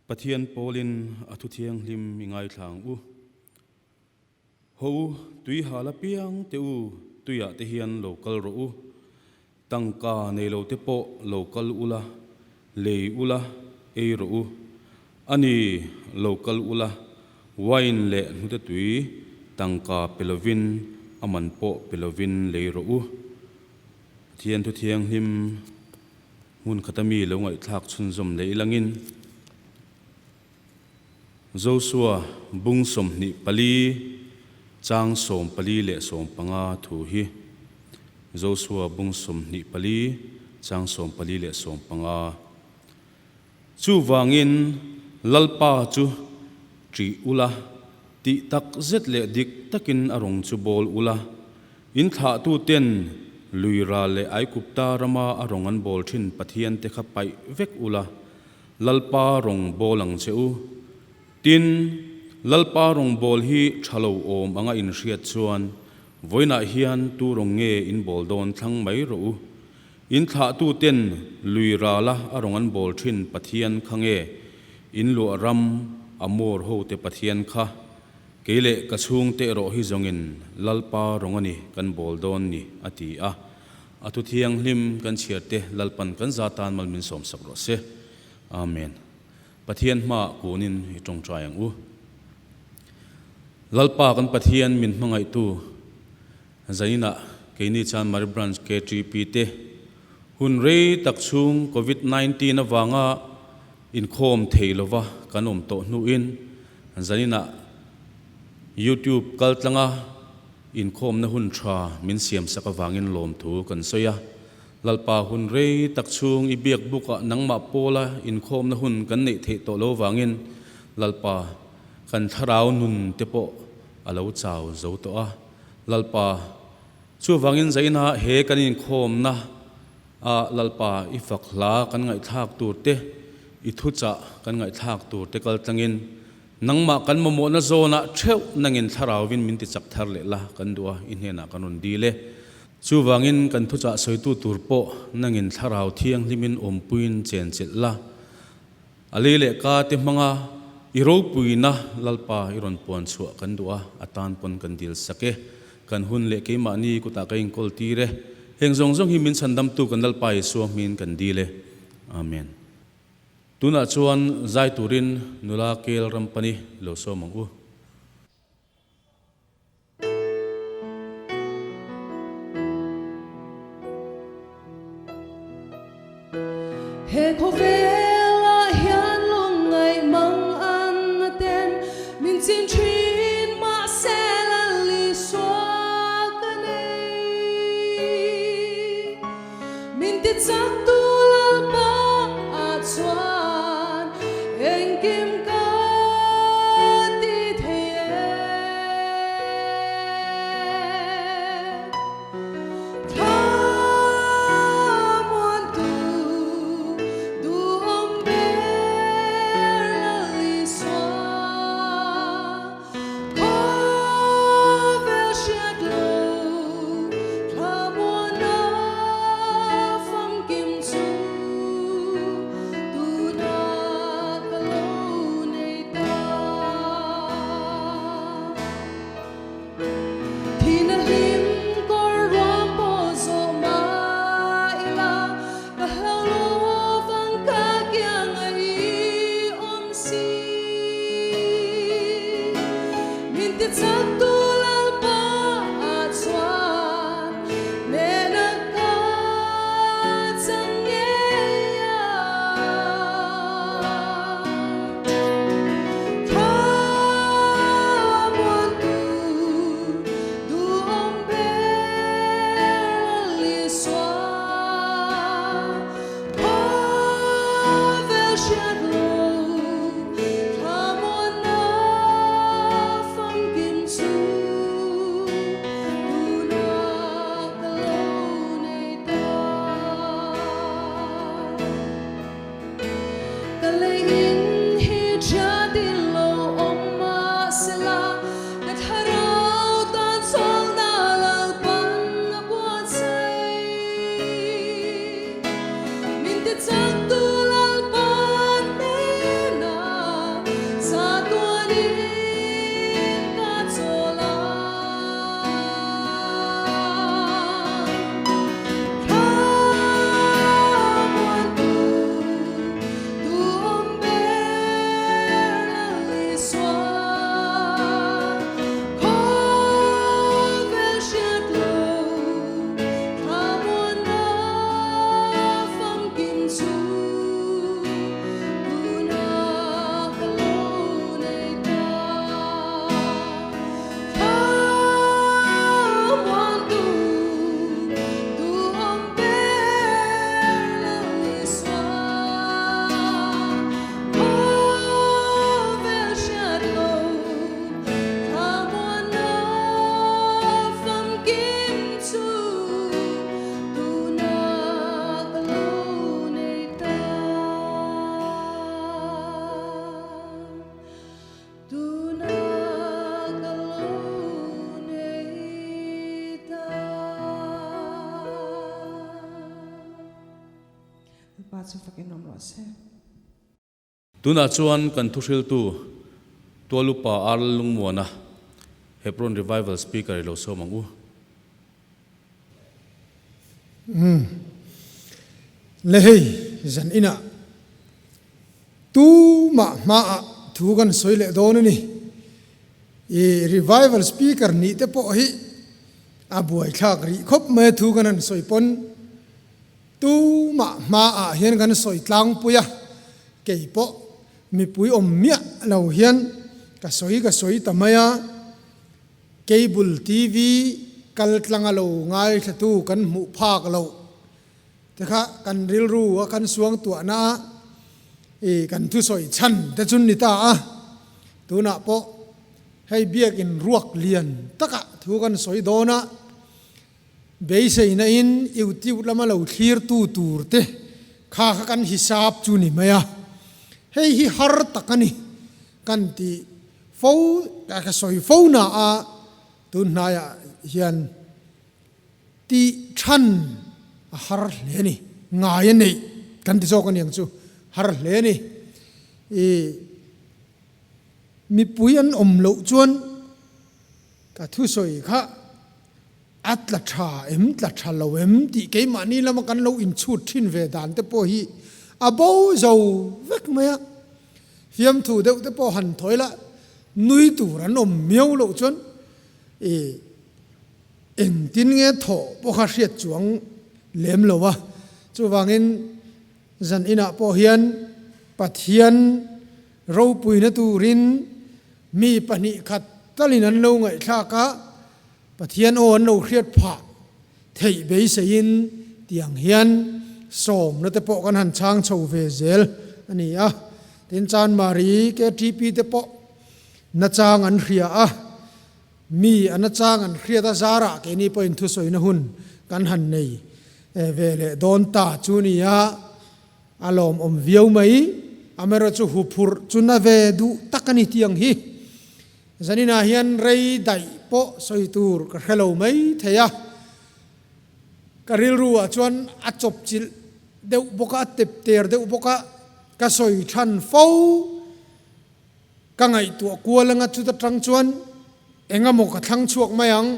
Pathian pawlin a thu thianghlim i ngaithla ang u. Ho u, tui hal apiang te u, tuiah te hian lo kal rawh u. Tangka nei lo te pawh lo kal ula, lei ula, ei rawh u. A ni, lo kal ula, wine leh hnute tui tangka pe lovin a man pawh pe lovin lei rawh u. Pathian thu thianghlim. Hmun khata mi lo ngaihthlak chhunzawm leh ilangin Josua bung 24 chang 14 leh 15 thu hi Josua bung 24 chang 14 leh 15 Chuvangin Lalpa chu ṭih ula, tih tak zet leh dik takin a rawng chu bawl ula, In thlahtuten lui ral leh Aigupta rama a rawng an bawl thin Pathiante kha paih vek ula, Lalpa rawng bawl ang che u. Tin, Lalpa rawng bawl hi tha lo awm anga in hriat chuan vawiinah hian tu rawng nge in bawl dawn thlang mai rawh u. In thlahtuten lui rala a rawng an bawl thin Pathian kha nge in luah ram Amor hote Pathian kha? Kei leh ka chhungte erawh hi zawngin Lalpa rawng a ni kan bawl dawn ni, a ti a. A thu thianghlim kan chhiarte Lalpan kan za tan mal min sawmsak rawh se. Amen. Pathian hmaah kunin i tawngtai ang u. Lalpa kan Pathian min hmangaihtu Zainah keini chuan Mari Branch KTP te hun rei tak chhung Covid 19 avanga Inkhawm thei lova kan awm tawh hnuin zaninah YouTube kaltlanga inkhawmna hun tha min siamsak avangin lawmthu kan sawi a. Lalpa hun rei tak chhung i biak bukah nangmah pawla inkhawmna hun kan neih theih tawh lo vangin Lalpa kan thlarau nun te pawh a lo chau zo tawh a. Lalpa chuvangin zainah he kan inkhawmna A Lalpa, i fak hla kan ngaihthlak tur te, i thuchah kan ngaihthlak tur te kal tlangin, nangmah kan mamawhna zawnah theuh nangin thlarauvin min tichak thar leh la kan duh a, i hnenah kan rawn dil e. Chuvangin kan thuchah sawitu tur pawh nangin thlarau thianghlimin awmpuiin chenchilh la. A lei leh ka te hmanga i ropuina Lalpa i rawn puan chhuah kan duh a, a tan pawn kan dil sak e. Kan hun leh keimahni kutah ka inkawl tir e. Heng zawng zawng hi min chhandamtu kan Lalpa Isua hmingin kan dil e. Amen. Tunah chuan zai turin nula kel ram pani lo sawm ang u. He khawvelah hian lungngaih mang an na ten min chin thin mahse Lal Isua ka nei. Min ti chak tu Lalpa ah chuan engkim ka ti thei e. Thlamuan tu duhawm ber Lal Isua. Khawvel hriat lo thlamuana famkim chu tunah ka lo nei ta. Thina hlim kawr ruam pawh zawh mah ila ka hlau lo vang ka kiang a i awm si. Min ti chak tu Lalpa ah chuan nena ka chang ngei a. Thlamuan tu duhawm ber Lal Isua. Khawvel hriat lo thlamuanna famkim chu tunah ka lo nei ta. Ka lei in hi thiatin lo awm mahsela ka thlarau tan chawlna Lalpan a buatsaih. Min ti chak tu Lalpan hnenah. chu fakin awm rawh se. Tunah chuan kan thuhriltu Tualupa Arl Lungmuana, Hebron Revival Speaker i lo sawm ang u. Umm. Le hei zan inah tumah hmaah thu kan sawi leh dawn a ni. I revival speaker nih te pawh hi a buaithlak rih khawp mai a thu kan han sawi pawn tumah hmaah hian kan sawi tlangpui a, kei pawh mipui awm miah lo hian ka sawi ka sawi ta mai a. Cable TV kal tlanga lo ngaithlatu kan hmuh phak loh te kha kan rilru a kan suangtuahna a i kan thusawi chhan te chu ni ta a. Tunah pawh hei biakin ruak lian takah thu kan sawi dawn a, beiseina in YouTube lama lo thlirtu tur te kha kha kan hisap chu ni mai a. Hei hi har tak a ni kan tih Fo ka sawi fo na a tun hnaiah hian tih than a har hle a ni. Ngai a neih kan ti zawk a niang chu har hle a ni. I mipui an awm loh chuan ka thusawi kha a tla tha em tla tha lo em tih keimahni lama kan lo inchhut thin ve dan te pawh hi a bo zo vek mai a. Fiamthu deuh te pawh han thawi la, nui tur an awm miau loh chuan i engtin nge thawh pawh kha hriat chuang lem lo a. Chuvangin zan inah pawh hian Pathian ropuina turin mi pahnih khat talin an lo ngaihthlak a, Pathian aw an lo hriat phah theih beiseiin tiang hian sawmna te pawh kan han chhang chho ve zel a ni a. Tin, Chanmari KTP te pawh nachang an hria a, mi a nachang an hriat a zarah keini pawhin thusawina hun kan han nei ve leh dawn ta chu ni a, a lawmawm viau mai. Amaherawhchu huphurh chu na ve duh tak a ni tiang hi. Zaninah hian rei daih pawh sawi tur ka hre lo mai thei a, ka rilru ah chuan a chawp chilh deuh bawk a, a tep ter deuh bawk a, ka sawi than fo. Ka ngaihtuah kual anga chuta tang chuan eng emaw ka thlang chhuak mai ang,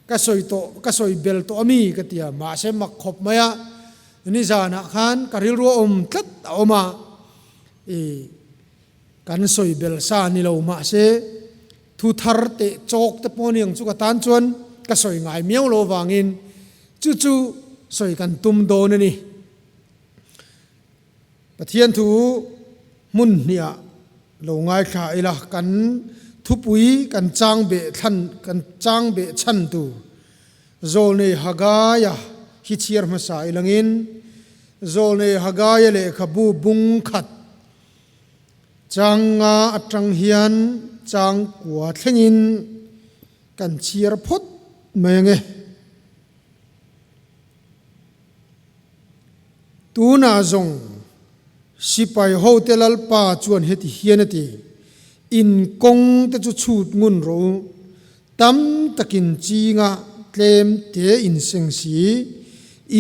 ka sawi tawh, ka sawi bel tawh ami ka ti a, mahse mak khawp mai a, nizanah khan ka rilru a awm tlat a awm a, ih. Kan sawi bel sa ni lo mahse thu thar teh chawk te pawh ni ang chu ka tan chuan ka sawi ngai miau lo vangin chu chu sawi kan tum dawn a ni. Pathian thu hmun hniah lo ngaithla ila kan thupui kan chang beh thlan kan chang beh chhan tur Zawlnei Hagaia hi chhiar hmasa ilangin Zawlnei Hagaia lehkhabu bung khat Chang nga atang hian chang kua thlengin kan chhiar phawt mai ange. Tunah zawng sipai hote Lalpa chuan heti hian a ti, In kawng te chu chhut ngun rawh u, tam takin chinga tlem te in seng si,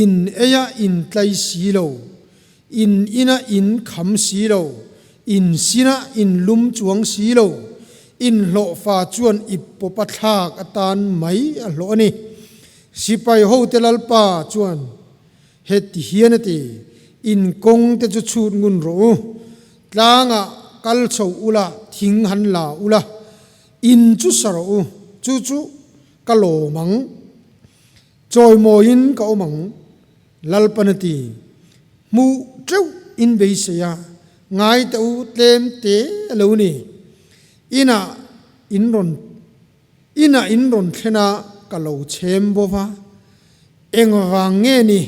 in eia in tlai si lo, In inah in kham si lo, in sinah in lum chuang si lo, in hlawhfa chuan ip pawpa thlak atan mai a hlawh a ni. Sipai hote Lalpa chuan heti hian a ti, In kawng te chu chhut ngun rawh u, tlangah kal chho ula, thing han la ula, in chu sa rawh u, chu chu ka lawm ang. Chawimawiin ka awm ang, Lalpan a ti. Hmuh teuh in beisei a, ngai teh u tlem te a lo ni. Inah in rawn inah in rawn thlen a ka lo chhem bo va, engvang nge ni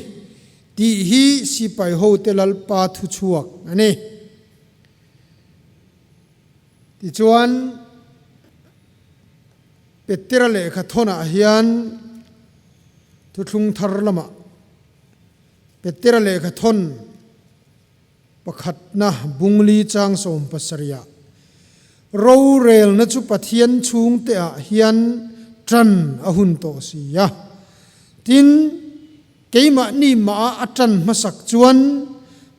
tih hi sipai hote Lalpa thuchhuak a ni. Tichuan. Petera lehkha thawnah hian thuthlung thar lamah Petera lehkha thawn pakhatna bungli chang 70ah rorelna chu Pathian chhungteah hian tan a hun tawh si a. Tin, keimahni mah a tan hmasak chuan.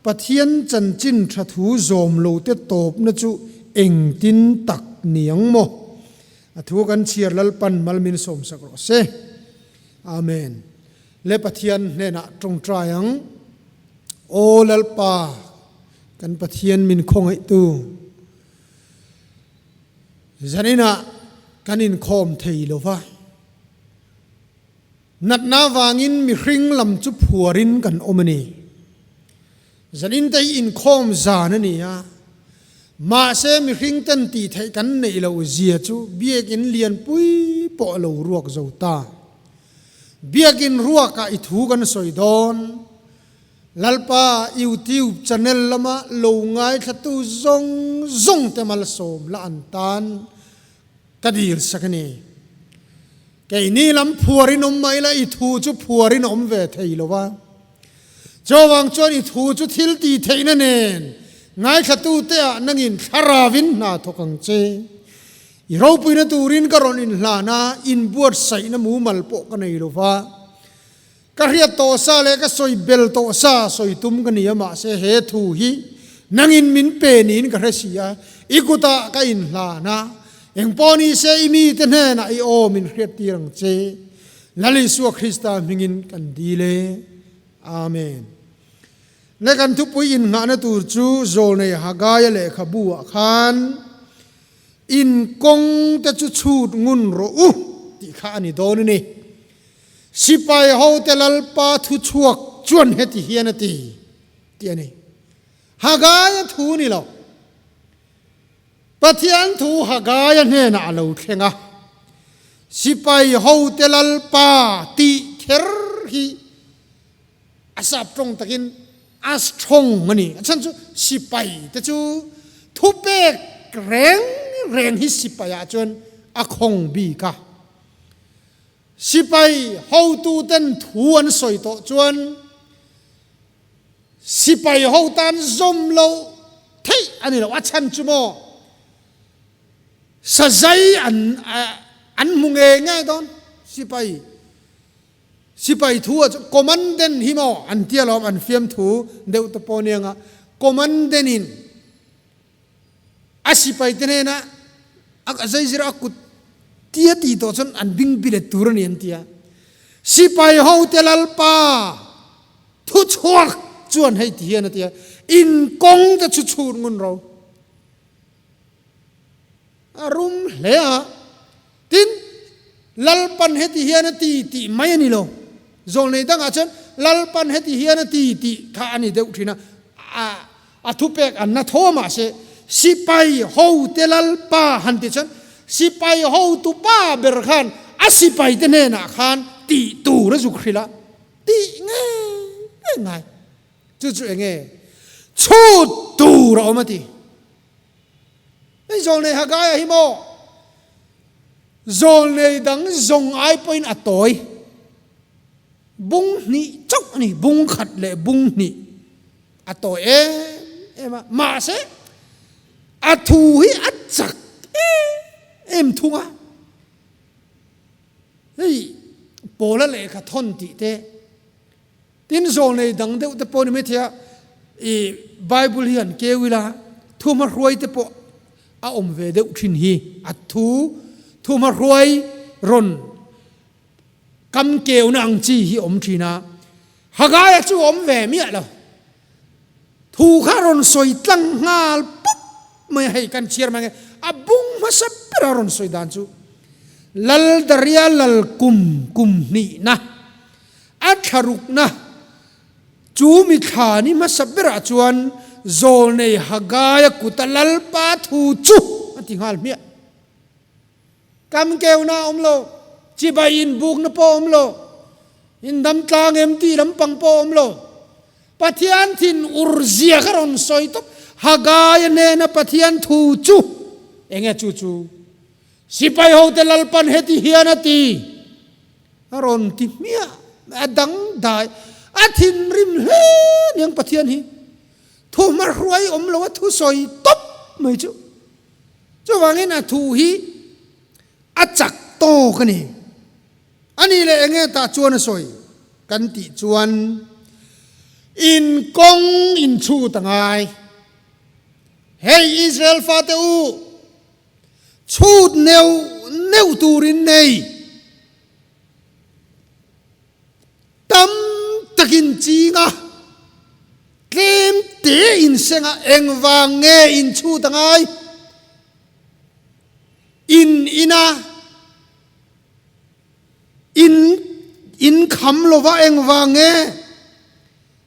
Pathian chanchin tha thu zawm lote tawpna chu engtin tak ni ang maw? A thu kan chhiar Lalpan malmin sawmsak rawh se. Amen. Le Pathian hnenah tawngtai ang. Aw Lalpa, kan Pathian min khawngaihtu, zaninah kan inkhawm thei lo va. Natna vangin mihring lam chu phuarin kan awm a ni. Zanin te hi inkhawm zan a ni a, mahse mihring ten tih theih kan neih loh zia chu biakinn lianpui pawh a lo ruak zo ta. Biakinn ruakah i thu kan sawi dawn. Lalpa YouTube channel lama lo ngaithlatu zawng zawng te malsawm la an tan ka dil sak a ni. Keini lam phuarin awm mai la i thu chu phuarin a awm ve thei lo va. Chuvang chuan i thu chu thil ti theihna nen ngaithlatute ah nangin thlaravin hna thawk ang che. I ropuina turin ka rawn inhlan a, inbuatsaihna mumal pawh ka nei lo va. Ka hriat tawh sa leh ka sawi bel tawh sa sawi tum ka ni a, mahse he thu hi nangin min pe niin ka hre si a, i kutah ka inhlan a, engpawh ni se i mite hnenah i aw min hriattir ang che. Lal Isua Krista hmingin kan dil e. Amen. Le kan thupui innghahna tur chu Zawlnei Hagaia lehkhabu ah khan in kawng te chu chhut ngun rawh u tih kha a ni dawn a ni. Sipai hote Lalpa thu chhuak chuan heti hian a ti, tih a ni. Hagaia thu ni lo. Pathian thu Hagaia hnenah a lo thleng a. Sipai hote Lalpa tih kher hi a sap tawng takin a strong a ni. A chhan chu sipai te chu thupek reng reng hi sipaiah chuan a khawng bik a. Sipai hotuten thu an sawi tawh chuan sipai ho tan zawm loh theih a ni lo. A chhan chu maw sazai an an hmu ngei ngei dawn. Sipai sipai thu ah chuan commandant hi maw an tia lawm an fiamthu deuh te pawh nia nga commandant in A sipaite hnenah a zaizir a kut tia tih tawh chuan an bing bilet tur a ni an ti a. Sipai hote Lalpa thuchhuak chuan hei ti hian a ti a, In kawng te chu chhut ngun ro. A rum hle a. Tin, Lalpan heti hian a ti tih mai a ni lo. Zawlnei dangah chuan Lalpan heti hian a ti tih kha a ni deuh thin a. A thupek an na tho a mahse sipai hote Lalpa han ti chuan sipai hotu pa ber khan a sipaite hnenah khan tih tur a zuk hrilh a, tih ngei ngei ngai. Chu chu enge chhut tur a awm a ti. Hei zawlnei Hagaia hi maw zawlnei dang zawng ai pawhin a tawi. Bung hnih chauh a ni, bung khat leh bung hnih a tawi em em a, mahse a thu hi a chak em em thung a. Hei Paula lehkha thawn tih te, tin zawlnei dang deuh te pawh ni maithei a, i Bible hi han keu ila thuhmahruai te pawh a awm ve deuh thin hi, a thu thuhmahruai rawn Kam keuna ang chi hi awm thin a, Hagaia chu awm ve miah lo. Thu kha rawn sawi tlang nghal pup mai a, hei kan chhiar mai ange, a bung hmasa bera rawn sawi dan chu Lal Daria lal kum kum hnihna, a thlarukna chu mi thla ni hmasa berah chuan Zawlnei Hagaia kuta Lalpa thu chu a ti nghal hmiah. Kam keuna a awm lo, chibai inbukna pawh a awm lo, indam tlang em tih lampang pawh a awm lo. Pathian thin ur zia kha rawn sawi tawp. Hagaia hnena Pathian thu chu enge chu chu? Sipai hote Lalpan heti hian a ti. A rawn ti hmiah a dang dai. A thinrim hle niang Pathian hi. Thu hmahruai awm lo a thu sawi tawp mai chu. Chuvangin a thu hi a chak tawk a ni. A nih leh enge tah chuan a sawi kan tih chuan. In kawng in chhut a ngai. Hei Israel fate u, chhut neuh neuh tur in nei. Tam takin ching a, tlem te in seng a, engvang nge in chhut a ngai? In ina in in kham lova engvang nge?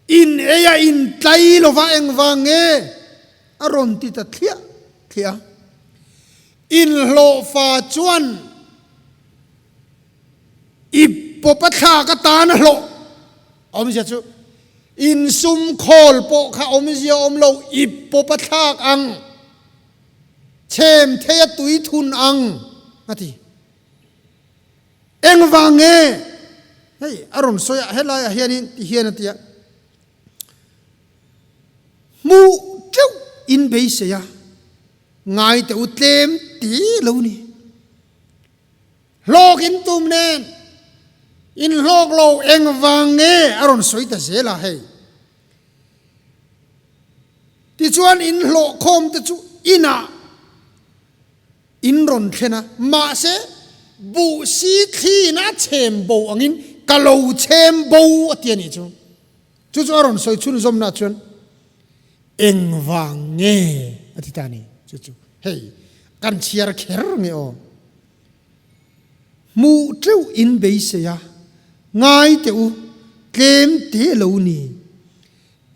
In ei a in tlai lova engvang nge? A rawn ti ta thliah thliah a. Inhlawhfa chuan I pawp a thlak atan a hlawh awmzia chu insum khawl pawh kha awmzia awm lo, i pawp a thlak ang, chhem thei a tui thun ang a ti. Engvang nge? Hei a rawn sawi a, helaiah hianin ti hian a ti a, Hmuh teuh in beisei a, ngai teh u tlem ti lo ni. Hlawk in tum nen in hlawk lo engvang nge a rawn sawi ta zel a hei. Tichuan in hlawh khawm te chu inah in rawn thlen a, mahse buh si thliin a chhem bo angin ka lo chhem bo a ti a nih chu. Chu chu a rawn sawi chhunzawmna chuan engvang nge a ti ta a ni. Chu chu hei kan chhiar kher nge aw. Hmuh teuh in beisei a, ngai teh u, tlem te lo ni.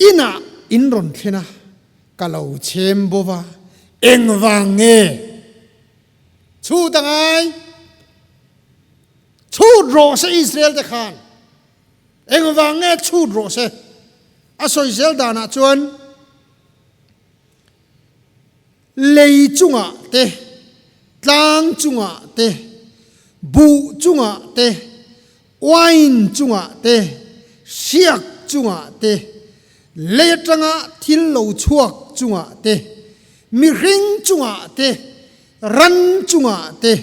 Inah in rawn thlen a, ka lo chhem bo va, engvang nge? Chhut a ngai, chhut rawh se Israel te khan. Engvang nge chhut rawh se? A sawi zel danah chuan lei chungah te, tlang chungah te, buh chungah te, wine chungah te, hriak chungah te, lei atanga thil lo chhuak chungah te, mihring chungah te, ran chungah te,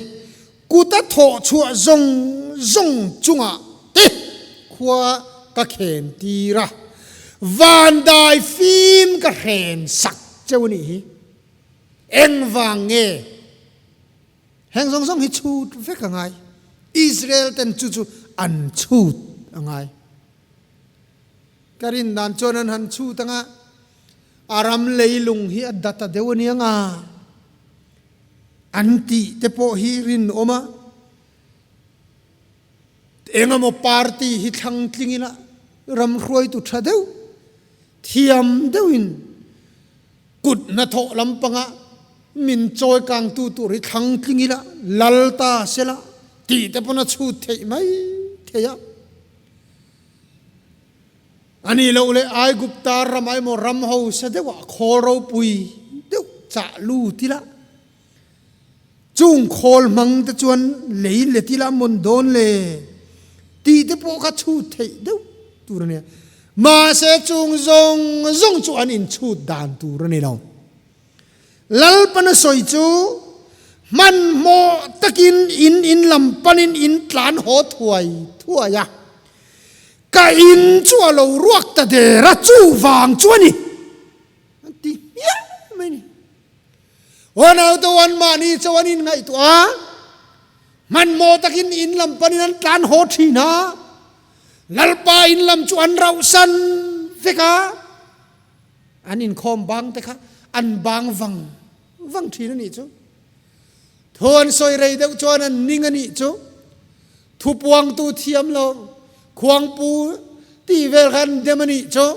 Kut a thawh chhuah zawng zawng chungah te khua ka khen tir a, van dai fim ka hren sak cheu a nih hi. Engvang nge heng zawng zawng hi chhut vek a ngai? Israel ten chu chu an chhut a ngai. Ka rin dan chuan an han chhut anga a ram leilung hi a data deuh a nia nga. An tih te pawh hi rinawm a, engemaw party hi thlang tling ila ram hruaitu tha deuh, thiam deuhin kut hnathawh lampanga min chawi kangtu tur hi thlang tling ila lal ta sela tih te pawn a chhut theih mai thei a. A nih loh leh Aigupta ramah emaw ram hausa deuhah khawl ropui deuh chah lut ila, chung khawl hmang te chuan lei let ila mawn dawn le tih te pawh kha chhut theih deuh tur a nia. Mahse chung zawng zawng chu an inchhut dan tur a ni lo. Lalpana sawi chu hmanhmawh takin in in lam panin in tlan haw thuai thuai a. Ka in chu a lo ruak ta der a, chu vang chu a ni. An ti hmiah mai ni. Aw naute an mahni chauh an inngaihtuah a, hmanhmawh takin in lam panin an tlan haw thin a, Lalpa in lam chu an rauhsan vek a, an inkhawm bang te kha an bang vang vang thin a nih chu. Thu an sawi rei deuh chuan an ning a nih chu. Thupuangtu thiam lo, khuangpu tih vel kha an dem a nih chu.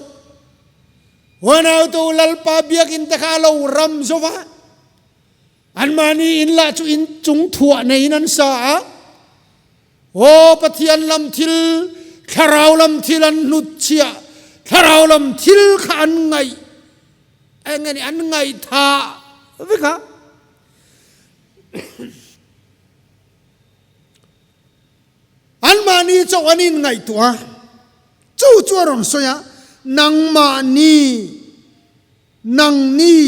Huanautu Lalpa biakinn te kha a lo ram zo va, anmahni in lah chu in chung thuah neiin an sa a. Aw Pathian lam thil, thlarau lam thil an hnutchhiah, thlarau lam thil kha an ngaih, eng nge ni, an ngaihthah vek a. Anmahni chauh an inngaihtuah a, chu chu a rawn sawi a, Nangmahni, nangni,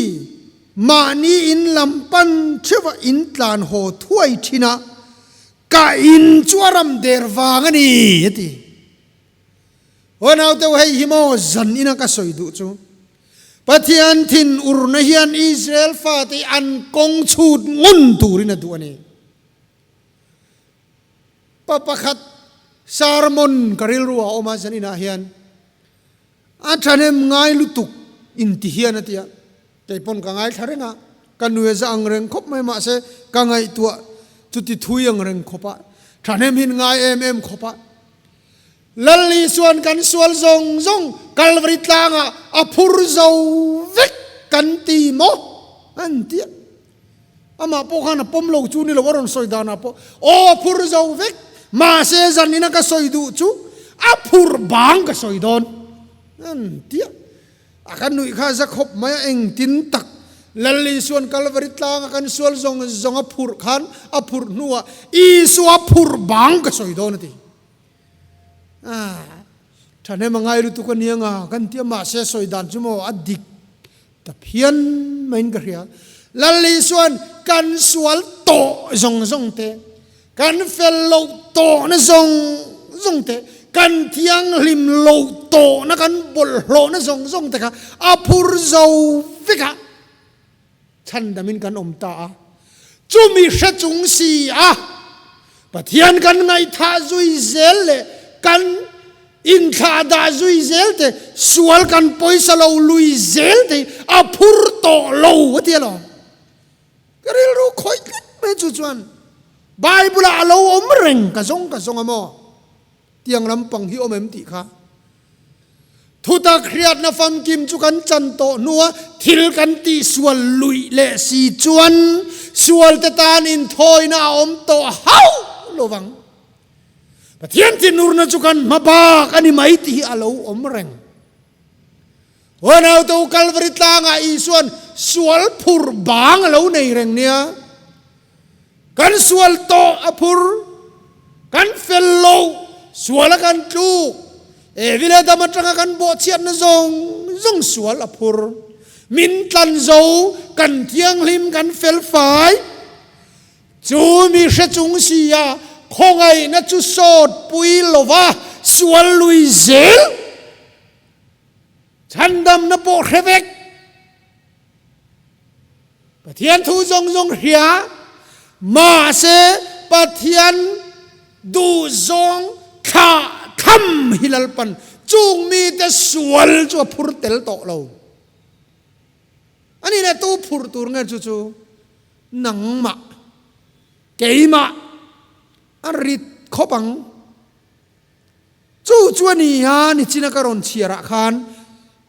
mahni in lam pan theuh a in tlan haw thuai thin a, ka in chu a ram der vang a ni, a ti. Aw naute hei hi maw zan ina ka sawi duh chu. Pathian thin urna hian Israel fate an kawng chhut ngun turin a duh a ni. Pa pakhat sermon ka rilru ah a awm a zan inah hian a thahnem ngai lutuk inti hian a ti a, kei pawn ka ngaithla reng a, ka nue za ang reng khawp mai mahse ka ngaihtuah chuti thui ang reng khawp a, thahnem hin ngai em em khawp a. Lal Isuan kan sual zawng zawng Kalvari tlangah a phur zo vek kan ti maw? An ti a. Amah pawh khan a pawm lo chu ni lo a rawn sawi danah pawh aw a phur zo vek mahse zanina ka sawi duh chu a phur bang ka sawi dawn an ti a. A kan nuih kha za khawp mai a engtin tak Lal Isuan Kalvari tlanga kan sual zawng zawng a phurh khan a phurh hnuah Isua phur bang ka sawi dawn a ti. Thahnem a ngai lutuk a nia nga kan ti a mahse sawi dan chu maw a dik ta phian maiin ka hria. Lal Isuan kan sual tawh zawng zawng te, kan fel loh tawhna zawng zawng te, kan thianghlim loh tawhna kan bawlhhlawhna zawng zawng te kha a phur zo vek a, chhandamin kan awm ta a. Chumi hre chung si a, Pathian kan ngaihthah zui zel leh kan inthlahdah zui zel te, sual kan pawisa lo lui zel te hi a phur tawh lo a ti alawm. Ka rilru khawih tlat mai chu chuan Bible ah a lo awm reng ka zawng ka zawng a maw? Tiang lampang hi awm em tih kha. Thutak hriatna famkim chu kan chan tawh hnua thil kan tihsual luih leh si chuan sualte tan inthawina a awm tawh hauh lo vang. Pathian thinurna chu kan hma bak a ni mai tih hi a lo awm reng. Huanau te u Kalvari tlangah Isuan sual phur bang a lo nei reng nia. Kan sual tawh a phur, kan fel lo, sual a kan tluk, Evi leh Adam atanga kan bawhchhiatna zawng zawng sual a phur. Min tlan zo, kan thianghlim, kan fel fai. Chu mi hre chung si a, khawngaihna chu sawt pui lova sual lui zel. Chhandamna pawh hre vek. Pathian thu zawng zawng hria, mahse Pathian duhzawng thlah tham hi Lalpan chung mite sual chu a phur tel tawh lo. Ani leh tu phur tur nge chu chu nangmah, keimah a rit khawp ang. Chu chu a ni a, nichina ka rawn chhiarah khan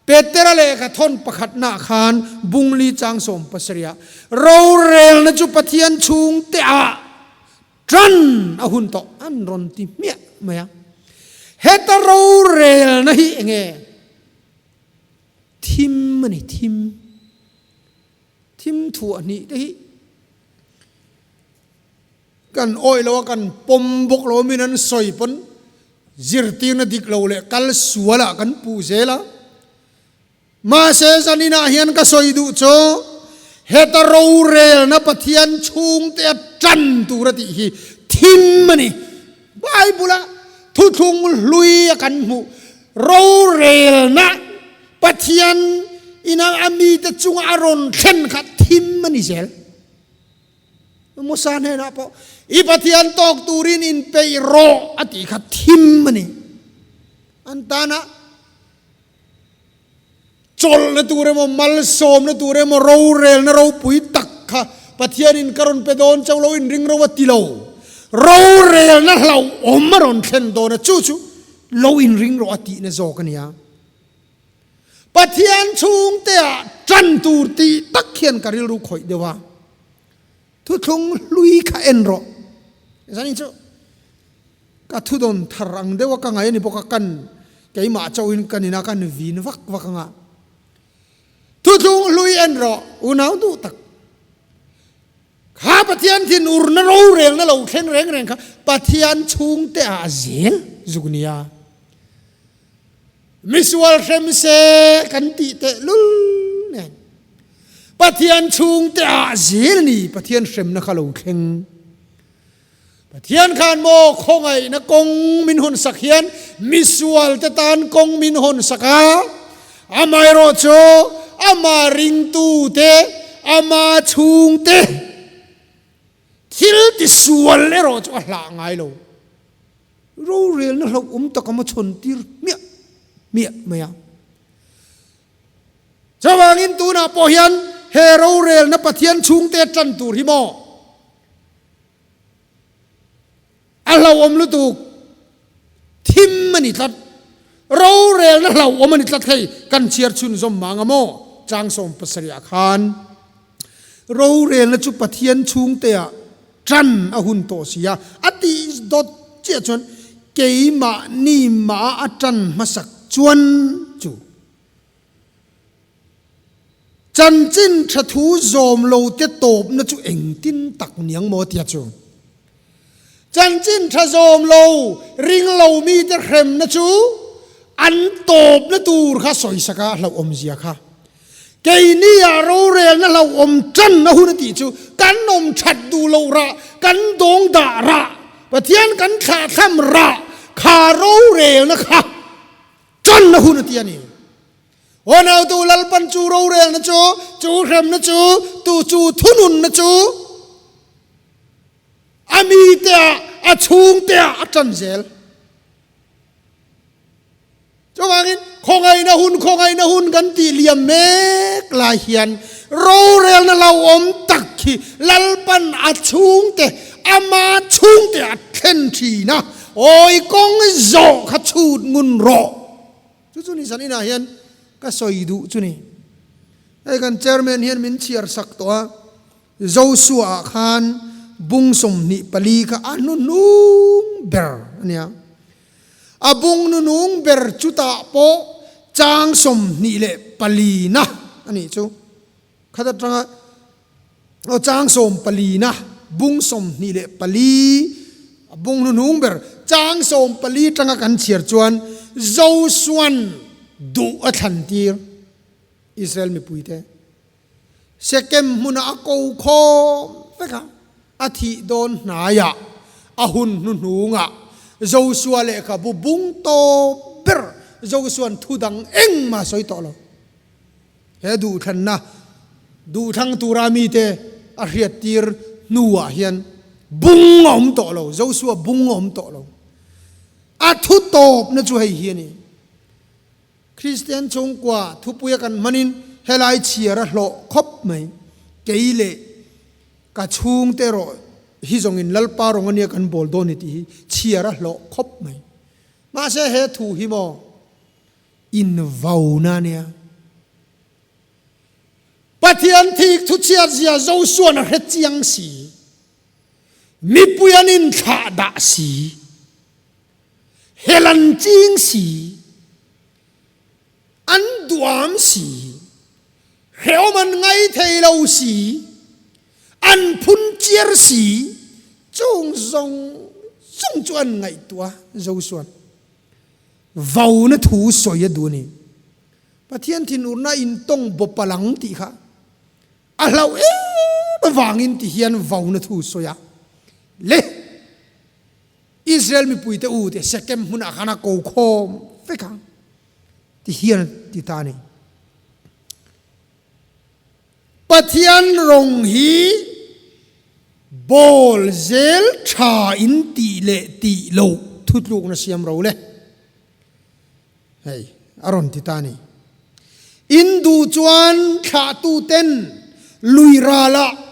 Petera lehkha thawn pakhatnaah khan Bungli chang 70ah rorelna chu Pathian chhungteah tan a hun tawh an rawn ti hmiah mai a. Heta rorelna hi eng nge? Thim a ni, thim. Thim thuah hnih te hi. Kan awih lo a, kan pawm bawk lo min an sawi pawn zirtirna dik lo leh kal sual ah kan puh zel a. Mahse zaninah hian ka sawi duh chu heta rorelna Pathian chhungte a tan tur a tih hi thim a ni. Bible a thuthlung hlui a kan hmuh rorelna Pathian ina a mite chunga a rawn thlen kha thim a ni zel. Musa hnenah pawh, I Pathian tawk turin inpeih rawh a tih kha thim a ni. An tana chawlhna tur emaw, malsawmna tur emaw, rorelna ropui tak kha Pathianin ka rawn pe dawn chauh lo, inring ro a ti lo. Rorelna hlauhawm a rawn thlen dawn a, chu chu lo inring rawh a tihna zawk a nia. Pathian chhungteah tan tur tih tak hian ka rilru khawih deuh a, thuthlung hlui kha en rawh. Zanin chu ka thudawn thar ang deuh a ka ngaih a ni bawk a, kan keimah chauhin kan ina kan vin vak vak ang a. Thuthlung hlui en rawh, unau duh tak. Kha Pathian thinurna rorelna lo thleng reng reng kha Pathian chhungteah a zel zuk nia. Misual hrem se kan tih teh lul nen Pathian chhungte ah zel ni Pathian hremna kha lo thleng. Pathian khan maw khawngaihna kawng min hawn sak hian misual te tan kawng min hawn sak a, amaherawh chu ama ringtu te, ama chhung te thil tisual erawh chu a hlah ngai lo. Rorelna hlauhawm taka maw chhawn tir hmiah hmiah mai a. Chuvangin tunah pawh hian he rorelna Pathian chhungte tan tur hi maw a hlauhawm lutuk thim a ni tlat. Rorelna hlauhawm a ni tlat hei kan chhiar chhunzawm mang a maw chang 70 ah khan rorelna chu Pathian chhungteah tan a hun tawh si a, a tih dawt chiah chuan keimahni mah a tan hmasak chuan chu chanchin tha thu zawm lo te tawpna chu engtin tak niang maw tia chu chanchin tha zawm lo ring lo mite hremna chu an tawpna tur kha sawisak a hlauhawm zia kha. Keini-ah rorelna hlauhawm tan a hun a tih chu kan awm that duh loh rah, kan dawng dah rah, Pathian kan thlahthlam rah kha rorelna kha tan a hun a ti a ni. Aw nautu Lalpan chu rorelna chu, chu hremna chu, tu chu thununna chu a mite-ah, a chhungte-ah a tan zel. Chuvangin, khawngaihna hun, khawngaihna hun kan tih liam mek lai hian rorelna lo awm tak hi Lalpan a chhungte, ama chhungte a thlen thin a, awi kawng zawh kha chhut ngun rawh. Chu chu ni zan inah hian ka sawi duh chu ni. Hei kan chairman hian min chhiar sak tawh a, Joshua ah khan bung 24 kha a hnuhnung ber a nia. A bung nunung ber chutah pawh chang 24 na a nih chu. Khat atanga aw chang sawmpali na bung 24 a bung nunung ber chang 14 atanga kan chhiar chuan Josuan duh a thlan tir Israel mipuite. Sekem hmunah a ko khawm vek a, a thih dawn hnaiah a hun hnuhnungah Joshua lehkhabu bung tawp ber Joshua'n thu dang engmah a sawi tawh lo. He duhthlanna duhthlang tura mite a hriattir hnuah hian bung a awm tawh lo, Joshua bung a awm tawh lo. A thu tawpna chu hei hi a ni. Kristian chhungkua thupuia kan hmanin helai chhiar a hlawh khawp mai. Kei leh ka chhungte erawh hi zawngin Lalpa rawng ania kan bawl dawn ni tih hi chhiar a hlawh khawp mai. Mahse he thu hi maw invauna ania. Pathian thik thuchhiat zia Josuan a hre chiang si. Mipui an inthlah dah si. Hel an ching si, an duam si, hrehawm an ngai thei lo si, an phun chiar si, chung zawng zawng chu an ngaihtuah Josuan vauna thu sawi a duh a ni. Pathian thinurna in tawng bawp a lang tih kha a hlauh em avangin ti hian vauna thu sawi a le. Israel mipuite u te Sekem hmunah khan a ko khawm vek ang ti hian a ti ta a ni. Pathian rawng hi bawl zel tha in tih leh tih loh thutlukna siam ro le. Hei a rawn ti ta a ni. In duh chuan thlahtuten lui ralah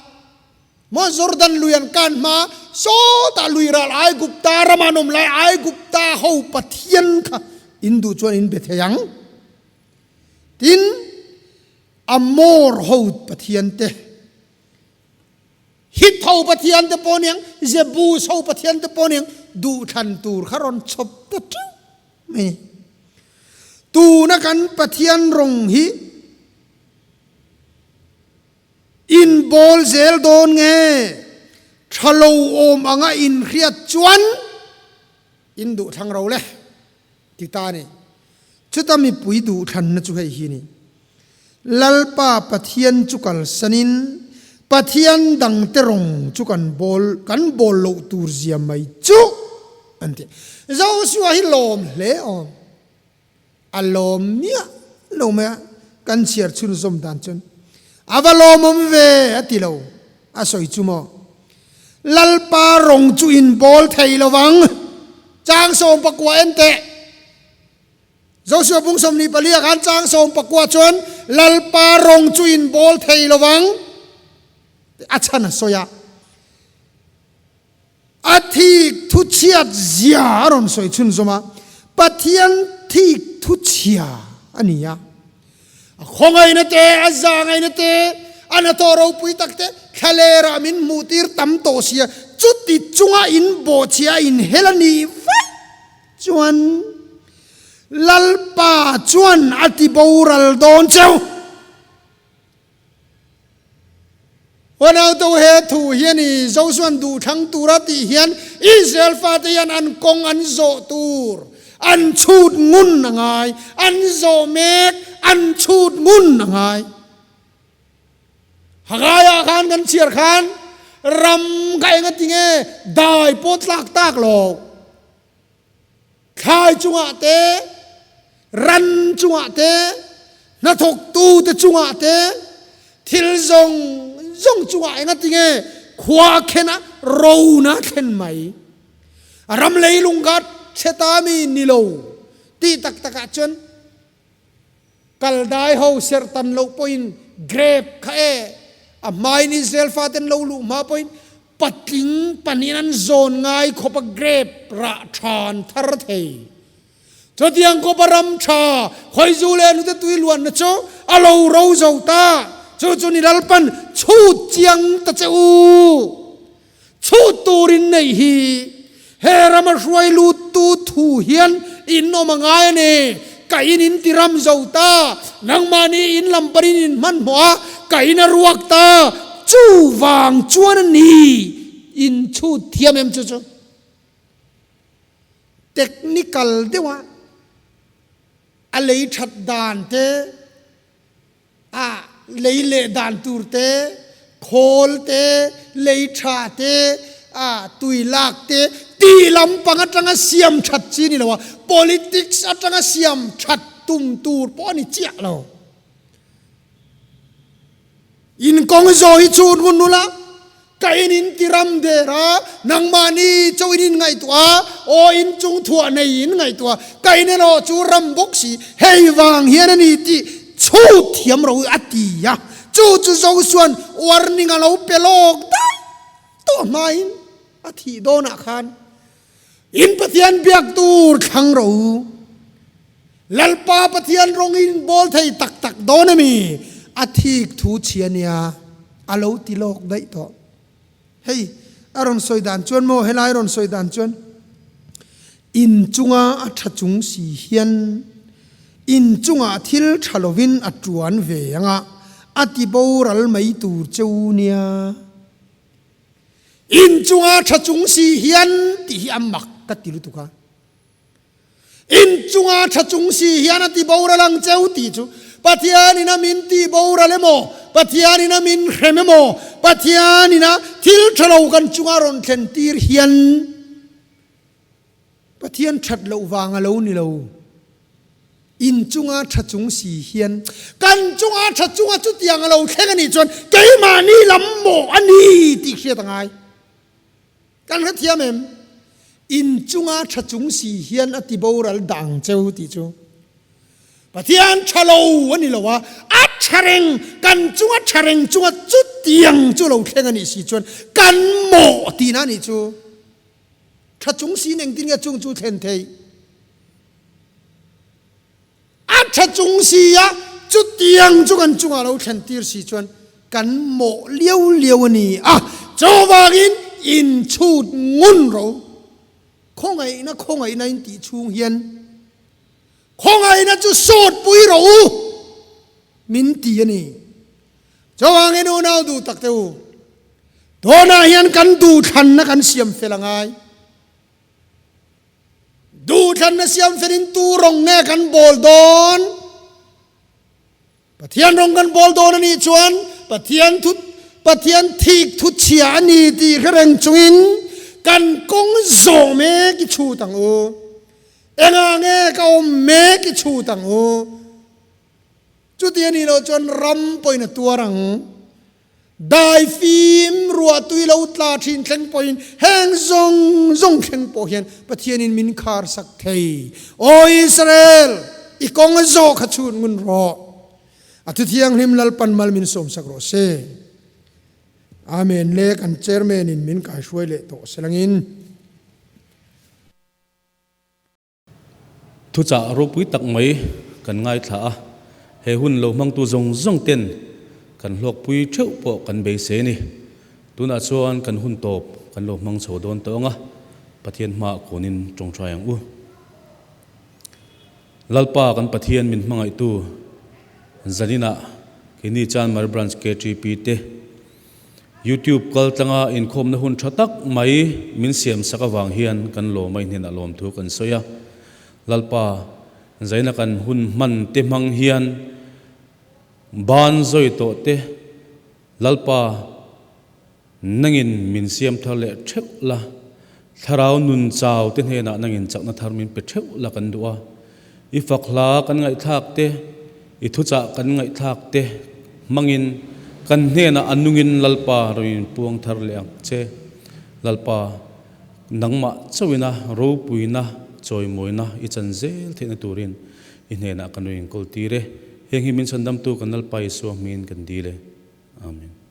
Maw Jordan lui an kan hma, sawtah lui ral Aigupta rama an awm lai Aigupta ho Pathian kha in duh chuan in be thei ang. Tin, Amor ho Pathian te, Hit ho Pathian te pawh niang, Jebus ho Pathian te pawh niang duh thlan tur kha rawn chhawp ta teuh mai. Tuna kan Pathian rawng hi In bawl zel dawn nge? Tha lo awm anga in hriat chuan in duhthlang ro le, ti ta a ni. Chuta mipui duhthlanna chu hei hi a ni. Lalpa Pathian chu kalsanin Pathian dangte rawng chu kan bawl kan bawl loh tur zia mai chu an ti. Joshua hi lawm hle awm. A lawm miah lo mai a, kan chhiar chhunzawm dan chuan a va lawmawm ve a ti lo, a sawi chu maw? Lalpa rawng chu in bawl thei lo vang, chang 14 en teh. Joshua bung 24 ah khan chang 19 chuan Lalpa rawng chu in bawl thei lo vang a chhan a sawi a. A thik thu chhiat zia a rawn sawi chhunzawm a, Pathian thik thu chhia a ni a. A khawngaihna te, a zahngaihna te, a hnathawh ropui tak te thlalerah min hmuhtir tam tawh sia, chuti chunga in bawhchhia a inhel a nih vaih chuan Lalpa chuan a ti boral dawn cheu. Huanauto he thu hian i Josuan duhthlang tura tih hian Israel fate hian an kawng an zawh tur an chhut ngun a ngai, an zawh mek an chhut ngun a ngai. Hagaiah khan kan chhiar khan ram kha engatinge dai pawh tlak tak lo. Thlai chungah te, ran chungah te, hnathawktu te chungah te, thil zawng zawng chungah engatinge khua khen a rona thlen mai. Ram leilung kha chhe ta mi ni lo tih tak takah chuan Kaldai ho serh tan loh pawhin grape kha e, a hmain Israel faten lo luh hma pawhin patling panin an zawn ngai khawpa grape rah tha an thar thei. Chutiang khawpa ram tha khawizu leh hnute tui luanna chu a lo ro zo ta. Chu chu ni Lalpan chhut chiang ta che u. Chhut turin neih hi he rama hruai luttu thu hian in awm a ngai a ni. Ka in in ti ram zo ta, nangmahni in lam panin in hmanhmawh a, ka in a ruak ta, chuvang chuan a ni in chhut thiam em chu chu technical deuha a lei that dan te, A lei leh dan tur te, khawl te, lei tha te, a tui lak te tih lampang atanga siam that chi ni lo a, politics atanga siam that tum tur pawh a ni chiah lo. Inkawng zawh hi chhun hun nula. Ka in in ti ram der a, nangmahni chauh in in ngaihtuah a, aw in chung thuah nei in ngaihtuah a, ka in erawh chu ram bawk si, hei vang hian a ni tih chhut thiam ro a ti a, chu chu Josua'n warning a lo pe lawk daih tawh hmain a thih dawnah khan in Pathian biak tur thlang ro u, Lalpa Pathian rawng in bawl thei tak tak dawn a mi? A thik thu chhia nia, a lo ti lawk daih tawh. Hei, a rawn sawi dan chuan maw, helai rawn sawi dan chuan, in chunga a tha chung si hian in chungah thil tha lovin a tuan ve ang a, a ti boral mai tur cheu nia. In chunga tha chung si hian tih hi a mak ka ti lutuk a. In chunga tha chung si hian a ti boral ang cheu tih chu Pathianin a min tih boral emaw, Pathianin a min hrem emaw, Pathianin a thil tha lo kan chunga rawn thlen tir hian Pathian that loh vang a lo ni lo. In chunga tha chung si hian kan chunga tha chunga chutiang a lo thleng a nih chuan keimahni lam mawh a ni tih hriat a ngai. Kan hrethiam em? In chunga tha chung si hian a ti boral dang cheu tih chu Pathian tha lo a ni lo a, a tha reng, kan chunga tha reng chunga chutiang chu lo thleng a nih si chuan kan mawh tihna a nih chu. Tha chung siin engtin nge chung chu thlen theih? A tha chung si a, chutiang chu kan chungah lo thlen tir si chuan kan mawh liau liau a ni a, chuvangin inchhut ngun ro. Khawngaihna khawngaihna in tih chhung hian khawngaihna chu sawt pui rawh u min ti a ni. Chuvangin unau duh tak te u, tunah hian kan duhthlanna kan siam fel a ngai. Duhthlanna siam felin tu rawng nge kan bawl dawn? Pathian rawng kan bawl dawn a nih chuan Pathian thu Pathian thik thu chhia a ni tih hre reng chungin kan kawng zawh mek i chhut ang u. Engah nge ka awm mek i chhut ang u. Chuti a nih loh chuan ram pawhin a tuar ang. Daifim ruah tui lo tla thin thleng pawhin heng zawng zawng thleng pawh hian Pathianin min khar sak thei. Aw Israel, i kawng a zawh kha chhut ngun rawh. A thuthianghlim Lalpan mal min sawmsak rawh se. Amen le kan Chairman in min kaihruai leh tawh selangin. Thuchah ropui tak mai kan ngaithla a, he hun lo hmangtu zawng zawng ten kan hlawkpui theuh pawh kan beisei a ni. Tunah chuan kan hun tawp kan lo hmang chho dawn tawh ang a, Pathian hmaah kunin tawngtai ang u. Lalpa kan Pathian min hmangaihtu zaninah keini Chanmari Branch KTP te YouTube kal tlanga inkhawmna hun tha tak mai min siam sak avang hian kan lawm a inhnenah lawmthu kan sawi a. Lalpa zaina kan hun hman te hmang hian ban zawi tawh te Lalpa nangin min siam thar leh theuh la, thlarau nun chau te hnenah nangin chakna thar min pe theuh la kan duh a. I fak hla kan ngaihthlak te, i thuchah kan ngaihthlak te hmangin kan hnenah a nungin Lalpa rawn inpuang thar leh ang che. Lalpa, nangmah chauhina ropuina, chawimawina i chan zel theihna turin i hnenah kan rawn inkawl tir e. Heng hi min chhandamtu kan Lalpa Isua hmingin kan dil e. Amen.